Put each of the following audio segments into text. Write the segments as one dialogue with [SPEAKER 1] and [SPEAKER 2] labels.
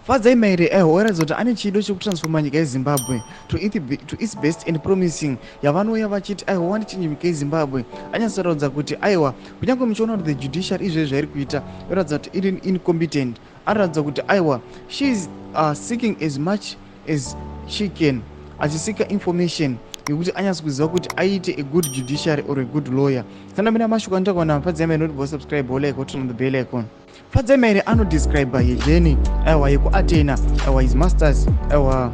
[SPEAKER 1] Fadzai Mahere aiwa oratidza kuti ane chido chekutransfoma nyika yeZimbabwe to its best and promising yavanouya vachiti aiwa wandichinje nyika yeZimbabwe. Anyatsoratidza kuti aiwa, kunyange muchiona kuti the judiciary izvezvi zvairi kuita yoratidza kuti iri incompetent, anoratidza kuti aiwa, she is seeking as much as she can, achiseeka information yekuti anyatso kuziva kuti aite a good judiciary or a good lawyer. Sandamira mashoko anotaurwa naFadzai Mahere noti subscribe, like, turn on the bell icon. Fadzai Mahere anodescribe yejourney aiwa yekuatena aiwa his masters aiwa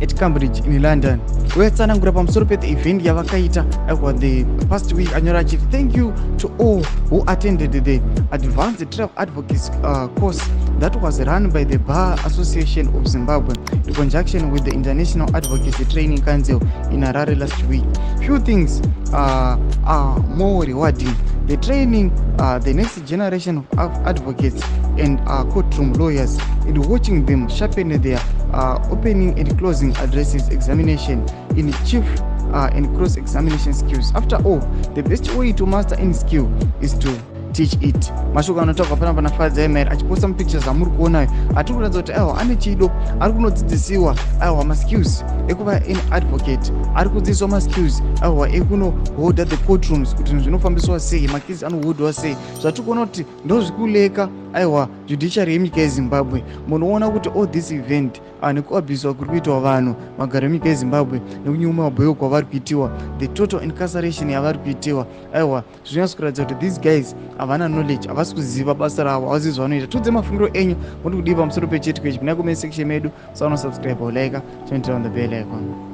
[SPEAKER 1] at Cambridge in London. Uyatsanangura pamusoro pethe event yavakaita aiwa the past week. Anyora achiti, "Thank you to all who attended the Advanced Travel Advocacy course that was run by the Bar Association of Zimbabwe in conjunction with the International Advocacy Training Council in Harare last week. Few things are more rewarding: the training the next generation of advocates and courtroom lawyers and watching them sharpen their opening and closing addresses, examination in chief and cross examination skills. After all, the best way to master any skill is to teach it." Mashoko anotaurwa panapa naFadzai Mahere achiposta mupictures amuri kuonayo atiri kuratidza kuti aiwa, ane chido, ari kunodzidzisiwa aiwa maskills ekuva an advocate, ari kudzidziswa maskills aiwa ekunoholda the courtrooms, kuti zvinhu zvinofambiswa sei, macases anoholdwa sei. Zvatiri kuona kuti ndo zvikulacka aiwa judiciary yenyika yeZimbabwe. Munoona kuti all this event nekuabhuswa kuri kuitwa vanhu vagari venyika yeZimbabwe, nekunyuma mabhoyo kwavari kuitiwa, the total incarceration yavari kuitiwa, aiwa zvinonyatso kuratidza kuti these guys havana knowledge, havasi kuziva basa ravo, havazivi zvavanoita. Tiudze mafungiro enyu muri kudii pamusoro pechiitiko ichi kuna comment section medu. Sauna subscribe, like, turn on the bell icon.